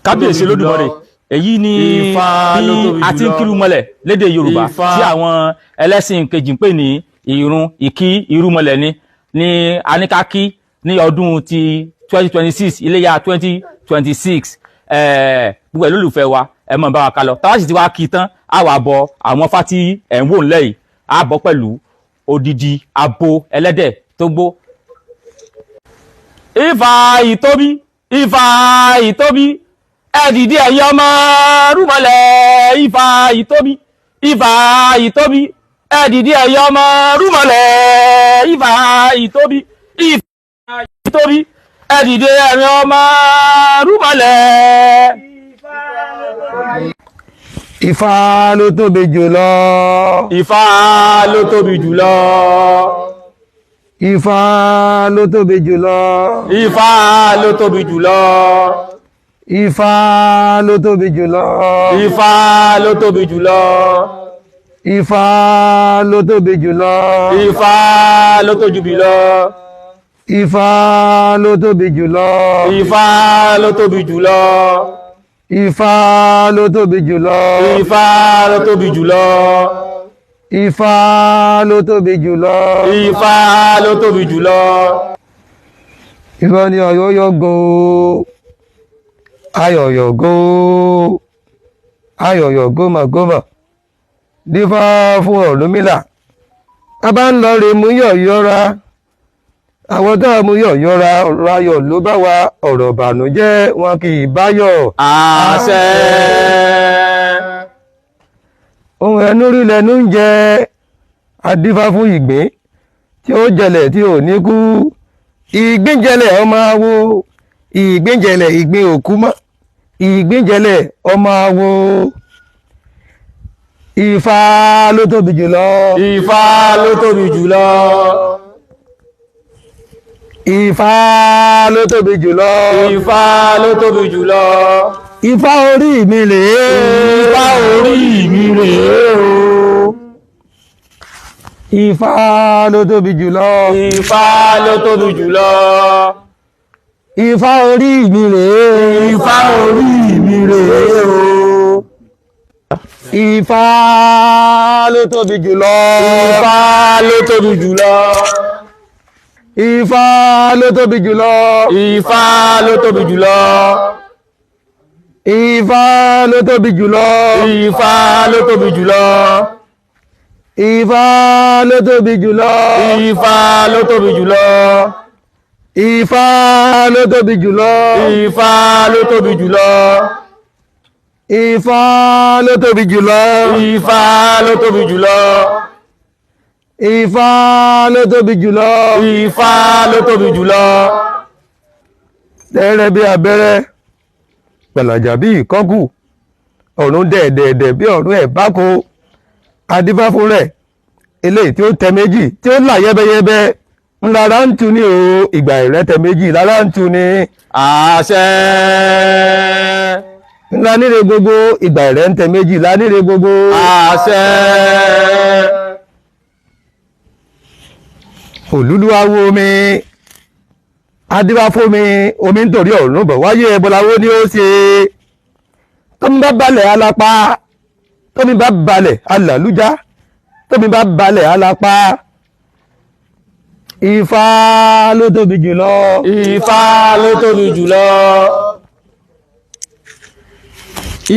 Kábíyèsí tóbi jùlọ. Olódùmarè, èyí ni Ifá ló bí tóbi a ti ń jùlọ. kírúmọlẹ̀ lédè Yorùbá Ifá. tí àwọn ẹlẹ́sìn kejì ń pè ní ìrun ìkí irúmọlẹ̀ ni aníkákí ní ọdún ti 2026, iléyà 2026. Gbogbo ẹ̀ lólùfẹ́ wa, ẹ mọ̀ bá wa ká lọ. Táwa sì ti wá kí tán, á wà bọ àwọn fátí ẹ̀ ń wò ńlẹ̀ yìí, á bọ́ pẹ̀lú odidi abo ẹlẹ́dẹ̀ tó gbó. Ifá ìtóbi, Ifá ìtóbi, ẹ dìde ẹ̀yin ọmọ rúmọlẹ̀. Ifá ìtóbi, Ifá ìtóbi, ẹ dìde ẹ̀yin ọmọ rúmọlẹ̀. Ifá ìtóbi, Ifá ìtóbi, ẹ dìde ẹ̀yin ọmọ rúmọlẹ̀. Ifá ló tóbi jùlọ. Ifá ló tóbi jùlọ. Ifá ló tóbi jùlọ. Ifá ló tóbi jùlọ. Ifá ló tóbi jùlọ. Ifá ló tóbi jùlọ. Ifá ló tóbi jùlọ. Ifá ló tóbi jùlọ. Ifá ló tóbi jùlọ. Ifá ló tóbi jùlọ. Ifá ló tóbi jùlọ. Ifá ló tóbi jùlọ. Ifá ló tóbi jùlọ. Ifá ló tóbi jùlọ. Ifá ní ayọ̀yọ̀gò, ayọ̀yọ̀gò, ayọ̀yọ̀ gómàgómà, dífá fún Ọ̀rúnmìlà. A bá ń lọ rè mú yọ̀yọ́ra, àwọn tá a mú yọ̀yọ́ra, ọ̀rọ̀ ayọ̀ ló bá wa, ọ̀rọ̀ ìbànújẹ́ wọn kì í báyọ̀. Àṣẹ. Ohun ẹnu rí lẹnu ń jẹ. Adífá fún ìgbín tí ó jẹlẹ̀ tí ò ní kú. Ìgbín jẹlẹ̀ ọmọ awo, ìgbín jẹlẹ̀, ìgbín òkú mọ́, ìgbín jẹlẹ̀ ọmọ awo. Ifá ló tóbi jùlọ. Ifá ló tóbi jùlọ. Ifá ló tóbi jùlọ. Ifá ló tóbi jùlọ. Ifá orí mi rèé. Ifá orí mi rèé o. Ifá ló tóbi jùlọ. Ifá ló tóbi jùlọ. Ifá orí mi rèé. Ifá orí mi rèé o. Ifá ló tóbi jùlọ. Ifá ló tóbi jùlọ. Ifá ló tóbi jùlọ. Ifá ló tóbi jùlọ. Ifá ló tóbi jùlọ. Ifá ló tóbi jùlọ. Ifá ló tóbi jùlọ. Ifá ló tóbi jùlọ. Ifá ló tóbi jùlọ. Ifá ló tóbi jùlọ. Ifá ló tóbi jùlọ. Ifá ló tóbi jùlọ. Ifá ló tóbi jùlọ. Ifá ló tóbi jùlọ. Tẹ́rẹ́ bí abẹ́rẹ́, pẹ̀làjà bí ìkọ́kù, ọ̀run dẹ̀ẹ̀dẹ̀ẹ̀dẹ̀ bí ọ̀run ẹ̀ báko. Adífá fún rẹ̀ eléyìí tí ó tẹ méjì tí ó là yẹ́bẹ́yẹ́bẹ́ ńlára ń tu ní o. Ìgbà ìrẹ́tẹ̀ méjì lára ń tu ní. Àṣẹ. Ńlá níre gbogbo, ìgbà ìrẹ́ ń tẹ méjì lá níre gbogbo. Àṣẹ. Òlúlú awo mi, adífá fún mi, omi nítorí ọ̀run bọ̀ wáyé, ẹbọláwó ni ó ṣe. Tómi bá balẹ̀ alápá, tómi bá balẹ̀ alàlújá, tómi bá balẹ̀ alápá. Ifá ló tóbi jùlọ. Ifá ló tóbi jùlọ.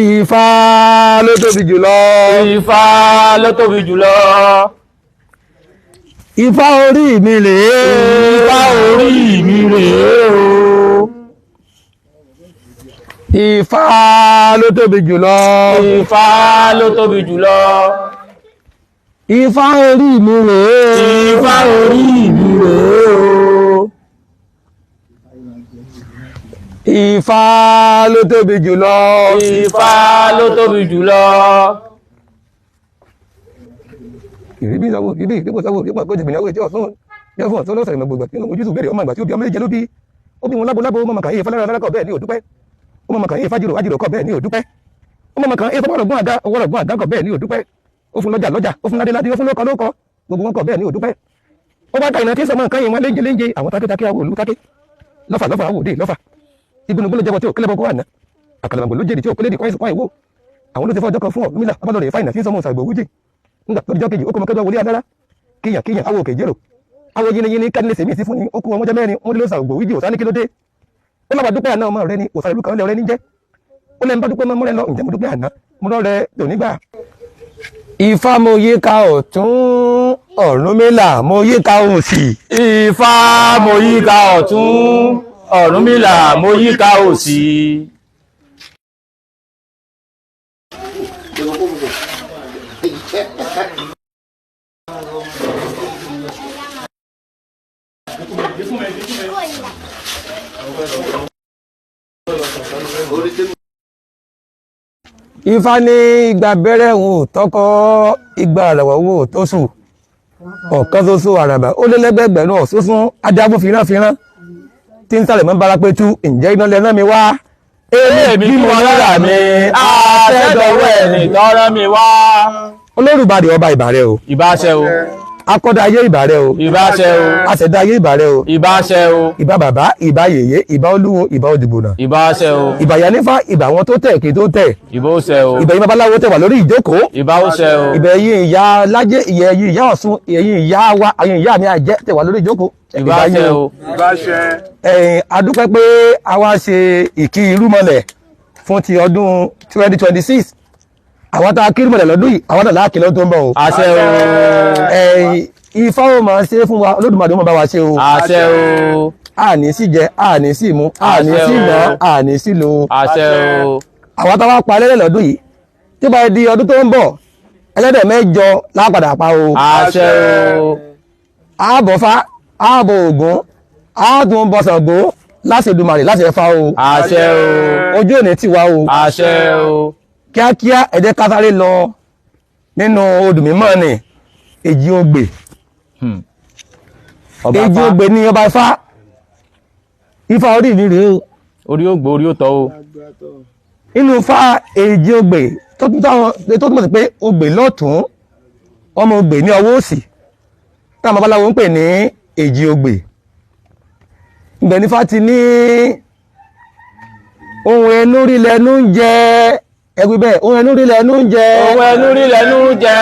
Ifá ló tóbi jùlọ. Ifá ló tóbi jùlọ. Ifá orí mi rèé. Ifá orí mi rèé o. Ifá ló tóbi jùlọ. Ifá ló tóbi jùlọ. Ifá orí mi rèé. Ifá orí mi rèé o. Ifá ló tóbi jùlọ. Ifá ló tóbi jùlọ. Ìríbí ìsáwó ìbí ìríbò sáwó ìríbò àgbọ̀jẹ̀ ìgbìyànjú etí ọ̀sán yẹ fún ọ̀sán lọ́sẹ̀ ìmọ̀ gbogbo nínú ojútùú bẹ̀rẹ̀ ọmọ àgbà tí ó bí ọmọ méje ló bí. Ó bí wọn lábo lábo, ọmọ màkà yìí fọlára lára kọ bẹ́ẹ̀ ní òdúpẹ́. Ọmọ màkà yìí fájìrò ájìrò kọ bẹ́ẹ̀ ní òdúpẹ́. Ọmọ màkà yìí fọwọ́rọ̀gbọ́n àga ọwọ́rọ̀gbọ́n àga kọ bẹ́ẹ̀ ní òdúpẹ́. Ó fún lọ́jà lọ́jà, ó fún ládé ládé, ó fún lóko lóko, gbogbo wọn kọ bẹ́ẹ̀ ní òdúpẹ́. Ó wá ka ìran tí sọmọ nǹkan yìí wọn léńjẹ léńjẹ, àwọn takétaké awo òlu táké, lọ́fà lọ́fà awo òde lọ́fà, ìgbónúgbónú jẹbọ tí ò kílẹ̀ bọ́ kó wà ná. Àkàlàmàgbò ló jèrè tí òkú lédè kọ́ ìsìnkú àìwò. Àwọn ló ti fọ́ ọjọ́ kan fún Ọ̀rúnmìlà abálọ̀rẹ̀ fáìnà tí ń sọmọ òsàgbò wújì. Nígbà tó dijọ́ kejì ó kọ́ ọmọ kẹjọ wọlé adára. Kíyàn kíyàn awo òkè jérò. Awo yínníyínní kánilé sèmí sí fún ni ó kú ọmọjọ́ mẹ́rin wọ́n lé lọ́sà ògbò wíjì òsá ní kí ló dé. Ó lọ́ba dúpẹ́ àná ọmọ rẹ ni òsà ìlú kan lé ọrẹ ní jẹ́. Ó lẹ́nu bá dúpẹ́ mọ́ mọ́rẹ́ lọ ǹjẹ́ mo dúpẹ́ àná mo lọ́ rẹ tòní gbà. Ifá mo yíká ọ̀tún, Ọ̀rúnmìlà mo yíká òsì. Ifá mo yíká ọ̀tún, Ọ̀rúnmìlà mo yíká òsì. Ifá ní igba abẹ́rẹ́ òun ò tọ́kọ́, igba àràwọ̀ òun ò tó sùn, ọ̀kan ṣoṣo àràbà ó lé lẹ́gbẹ̀gbẹ̀rún ọ̀ṣunṣun adágún fìránfìrán tí ń sàlẹ̀ mọ́ bara pé tú ǹjẹ́ iná lẹ́nà mi wá. Èmi kí wọn lára mi, àtẹ́dọ̀wọ́ ẹni tọ́rọ mi wá. Olórùbadè ọba ìbàrẹ̀ o. Ìbáṣẹ o. Akọ́dá ayé ìbàrẹ̀ o. Ìbáṣẹ o. Aṣẹ̀dá ayé ìbàrẹ̀ o. Ìbáṣẹ o. Ìbà bàbá, ìbà yèyé, ìbà olúwo, ìbà òdìgbònà. Ìbáṣẹ o. Ìbà yanífá, ìbà àwọn tó tẹ̀ kí tó tẹ̀. Ìbáṣẹ o. Ìbà yín babaláwo tẹ̀ wà lórí ìjókòó. Ìbáṣẹ o. Ìbà yín ìyá lájẹ, ìyá yín ìyá ọ̀ṣun, ìyá yín ìyá wa, àyìn ìyá mi àjẹ́ tẹ̀ wà lórí ìjókòó. Ìbáṣẹ o. Ìbáṣẹ. Ẹ̀yin adúpẹ́ pé a wá ṣe ìkí irúmọlẹ̀ fún ti ọdún 2026. Àwọn tá a kí irúmọlẹ̀ lọ́dún yìí, àwọn náà láàkì lọ́dún tó ń bọ̀ o. Àṣẹ o. Ẹ̀yin Ifá ó máa ṣe fún wa, Olódùmarè ó máa bá wa ṣe o. Àṣẹ o. Àní sì jẹ, àní sì mu, àní sì ná, àní sì lò. Àṣẹ o. Àwọn tá a wá pa ẹlẹ́dẹ̀ lọ́dún yìí, tí ó bá di ọdún tó ń bọ̀, ẹlẹ́dẹ̀ 8 lápadà pa o. Àṣẹ o. Ààbọ̀fá, ààbọ̀ Ògún, ààtún bọ Ṣàngó láṣẹ Èdùmàrè láṣẹ Ifá o. Àṣẹ o. Ojú òní ti wá o. Àṣẹ o. Kíákíá ẹ jẹ́ ká sáré lọ nínú odù mímọ́ ni Èjì Ogbè. Ọba Èjì Ifá. Ogbè ni ọba Ifá. Ifá orí mi rèé o. Orí ó gbó, orí ó tọ́ o. Inú Ifá Èjì Ogbè tó túmọ̀ sí pé ogbè lọ́tún, ọmọ ogbè ní ọwọ́ òsì, táwọn babaláwo ń pè ní Èjì Ogbè. Ibẹ̀ ní Ifá ti ní ohun ẹnu rí lẹnu ń jẹ, ẹgbẹ́ bẹ́ẹ̀, ohun ẹnu rí lẹnu ń jẹ. Ohun ẹnu rí lẹnu ń jẹ.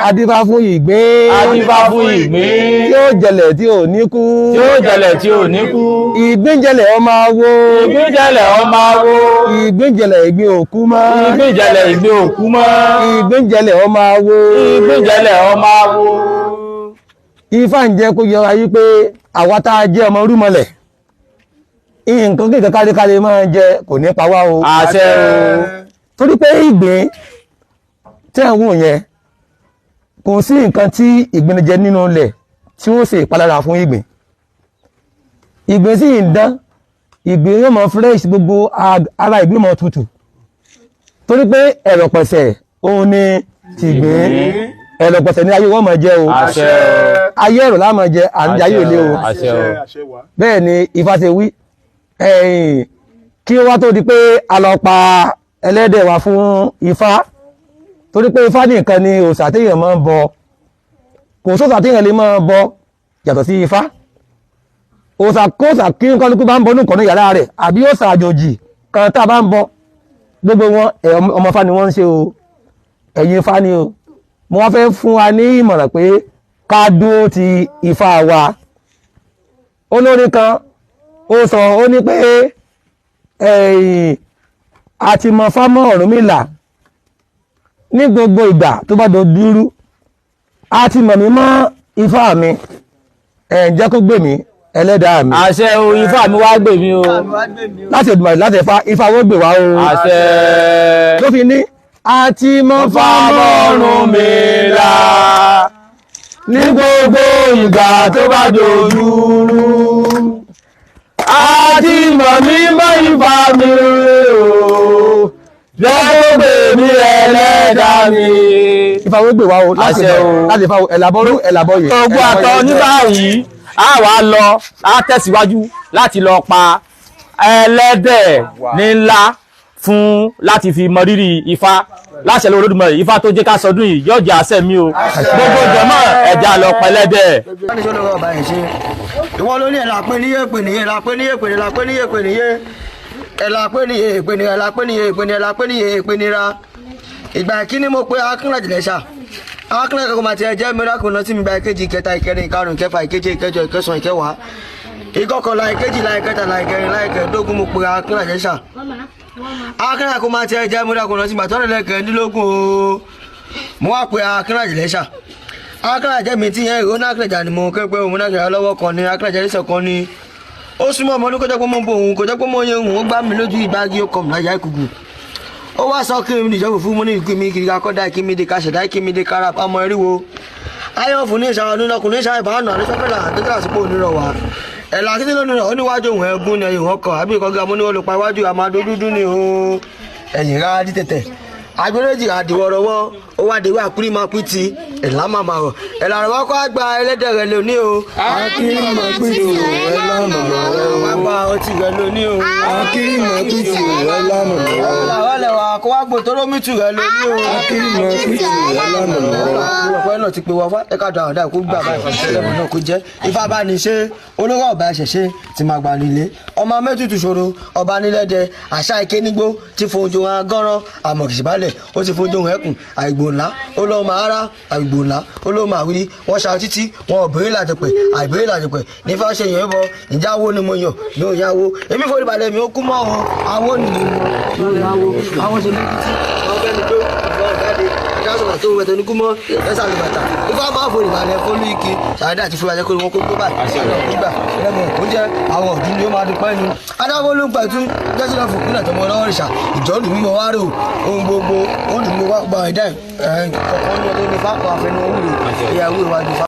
Adífá fún ìgbín. Adífá fún ìgbín. Tí ó jẹlẹ̀ tí ò ní kú. Tí ó jẹlẹ̀ tí ò ní kú. Ìgbín jẹlẹ̀ ọmọ awo. Ìgbín jẹlẹ̀ ọmọ awo. Ìgbín jẹlẹ̀ ìgbín òkú mọ́. Ìgbín jẹlẹ̀ ìgbín òkú mọ́. Ìgbín jẹlẹ̀ ọmọ awo. Ìgbín jẹlẹ̀ ọmọ awo. Ifá ń jẹ́ kó yọra yí pé àwa tá a jẹ́ ọmọ rúmọlẹ̀, nǹkan kí nǹkan káríkárí máa jẹ kò ní pa wá o. Àṣẹ o. Torí pé ìgbín tẹ́ ń wò yẹn, kò sí nǹkan tí ìgbín jẹ nínú ilẹ̀ tí ó ṣe ìpalára fún ìgbín. Ìgbín sì ń dán, ìgbín yóò mọ fresh, gbogbo ara ìgbín mọ tutù. Torí pé ẹ̀rọ̀ pẹ̀sẹ̀ òun ni tìgbín, ẹ̀rọ̀ pẹ̀sẹ̀ ní ayé wọ́n mọ̀ jẹ o. Àṣẹ o. Ayé ẹ̀rọ la máa jẹ, à ń jẹ ayé òlé o. Àṣẹ o. Bẹ́ẹ̀ ni Ifá ṣe wí. Ẹ̀yìn kí ó wá tó di pé a lọ pa ẹlẹ́dẹ̀ wa fún Ifá, torí pé Ifá nìkan ni òòṣà téèyàn máa ń bọ, kò sóòṣà téèyàn lè máa bọ yàtọ̀ sí Ifá. Òòṣà kóòṣà kí kálukú bá ń bọ nìkan ní yàrá rẹ̀, àbí òòṣà àjòjì kan tá a bá ń bọ, gbogbo wọn ọmọ Ifá ni wọ́n ń ṣe o, ẹ̀yin Ifá ni o. Mo wá fẹ́ fún wa ní ìmọ̀ràn pé ká dúró ti Ifá wa. Olórin kan ó sọ, ó ní pé ẹ̀yìn àti mọ̀ fámọ́ Ọ̀rúnmìlà ní gbogbo ìgbà tó bá dojúrú, àti mọ̀ mí mọ́ Ifá mi, ẹ̀ ń jẹ́ kó gbè mí ẹlẹ́dàá mi. Àṣẹ o, Ifá mi wá gbè mí o. Láti Èdùmàrè láti Ifá, Ifá wọ́n gbè wá o. Àṣẹ. Ló fi ní àti mọ̀ fámọ́ Ọ̀rúnmìlà ní gbogbo ìgbà tó bá dojúrú, àti mọ̀ mí mọ́ Ifá mi o, jẹ́ kó gbè mí ẹlẹ́dàá mi. Ifá wọ́n gbè wá o. Láti Àṣẹ o. láti Ifá o, ẹ̀làbọ̀rú ẹ̀làbọ̀yè. Ogun àtọ ní báyìí, a wá lọ, a tẹ̀síwájú láti lọ pa ẹlẹ́dẹ̀ nílá fún láti fi mọrírì Ifá láṣẹ lọ́wọ́ Olódùmarè. Ifá tó jẹ́ ká sọdún yìí yóò jẹ́ àṣẹ mi o. Gbogbo jọmọ́ ẹ̀já lọ pa ẹlẹ́dẹ̀. Wọ́n ní sọ́dọ̀ ọba yẹn ṣe. Ìwọ ló ní ẹ̀ làpẹ́ níyé pè níyé làpẹ́ níyé pè ní làpẹ́ níyé pè níyé. Ẹ̀là pé ní èèpẹ̀ nira, ẹ̀là pé ní èèpẹ̀ nira, ẹ̀là pé ní èèpẹ̀ nira. Ìgbà kíní mo pé akínrajìlẹ̀ṣà akínrajìlẹ̀ kò máa ti ẹjẹ́ mìíràn náà tí mi gba ìkejì, ìkẹta, ìkẹrin, ìkarùn, ìkẹfà, ìkeje, ìkẹjọ, ìkẹsàn, ìkẹwàá, ìkọkànlá, ìkejìlá, ìkẹtàlá, ìkẹrìnlá, ìkẹẹ̀dógún. Mo pé akínrajìlẹ̀ṣà akínrajìlẹ̀ kò máa ti ẹjẹ́ mìíràn náà tí mi gbà tọ́lẹ̀kẹ̀ẹ́dínlógún o. Mo wá pé akínrajìlẹ̀ṣà akínrajìlẹ̀ mi ti yẹn ìró náà akínrajìlẹ̀ ni mo ké pé òun náà lọ́wọ́ kan ni akínrajìlẹ̀ sọ̀ kan ni ó súnmọ́ ọmọ ọdún kó jẹ́ pé mo ń bo òun kó jẹ́ pé mo yẹ òun ó gbá mi lójú ìgbági ó kọ̀ mí láyà ìkùkù. Ó wá sọ kí mi ìjọba fún mi ní ìkí mi kiri akọ́dá ìkí mi di kaṣẹ̀dá ìkí mi di kára ọmọ eriwo ayọ̀fún ní ìṣàwọn ọdún ọkùnrin ìṣàwọn ìbánu àdéṣọ́fẹ́lá àdéṣọ́fẹ́lá sípò onírọ̀wà ẹ̀là títí lónìí rẹ̀ ó níwájú òun ẹ̀gún ni ẹ̀yìn ọkọ̀ àbí ìkọ́gá mo ní olùpa iwájú àmàdó dúdú ni o ẹ̀yìn rárá dí tẹ̀tẹ̀ agbẹ́rẹ́jì àdìwọ̀rọ̀wọ́ ó wá déwé àkúrí máa pín ti ẹ̀là màmá rọ̀ ẹ̀là rẹ̀ wọ́n kọ́ àgbà ẹlẹ́dẹ̀ rẹ̀ lóní o. Akiri máa pín tì ẹ lánàá rẹ o. Àgbà ọtí rẹ̀ lóní o. Akiri máa pín tì ẹ lánàá rẹ o. Ẹ̀là wà lẹ́wà kó wá gbò tó rómìtù rẹ̀ lóní o. Akiri máa pín tì ẹ lánàá rẹ o. Ọ̀pọ̀ náà ti pe wọ́n fá ẹ̀ka dùn àwọn ọ̀dà kó gbà báyìí ẹlẹ́mọ̀ náà kó jẹ́ ifá bá ní ṣe olówó ọba ẹ̀ṣẹ̀ ṣe ti máa gbà nílé ọmọ mẹ́tutù ṣòro ọba nílẹ̀dẹ àṣà ike nígbó ti fojú wọn gánran àmọ̀kìsìbálẹ̀ ó ti fojú wọn ẹkùn àìgbò ńlá ó lọ́ọ́ máa rá àìgbò ńlá ó lọ́ọ́ máa wí wọ́n ṣa títí wọn ò béèrè làjẹpẹ̀ àìbéèrè làjẹpẹ̀ nífà ṣe yàn bọ ìjáwó ni mo yàn ní òyàwó èmi forí balẹ̀ mi ó kú mọ́ ọ àwọn ni mo yàn ní òyàwó àwọn ṣe lókìtì wọn fẹ́ mi tó ìfọ̀n jáde ìjásọ̀rọ̀ tó wẹ̀ tẹnukú mọ́ ẹ̀sà lùbàtà ifá máa forí balẹ̀ fólú ike ṣàdá àti fúlàjẹ́ kó wọn kó tó báyìí nígbà lẹ́mọ̀ ó jẹ́ àwọn ọ̀dún ni ó máa dúpẹ́ nu adáwọlú pẹ̀tù jẹ́sílẹ̀ fún kúnlẹ̀ tọmọ ọlọ́wọ́ rìṣà ìjọ́lù mímọ́ wá rò ohun gbogbo ó dùn mí wá gba ẹ̀dá ẹ̀ kọ̀ọ̀kan ní ọdún ní fáwọn afẹnú owó rẹ̀ ìyàwó ìwádìí.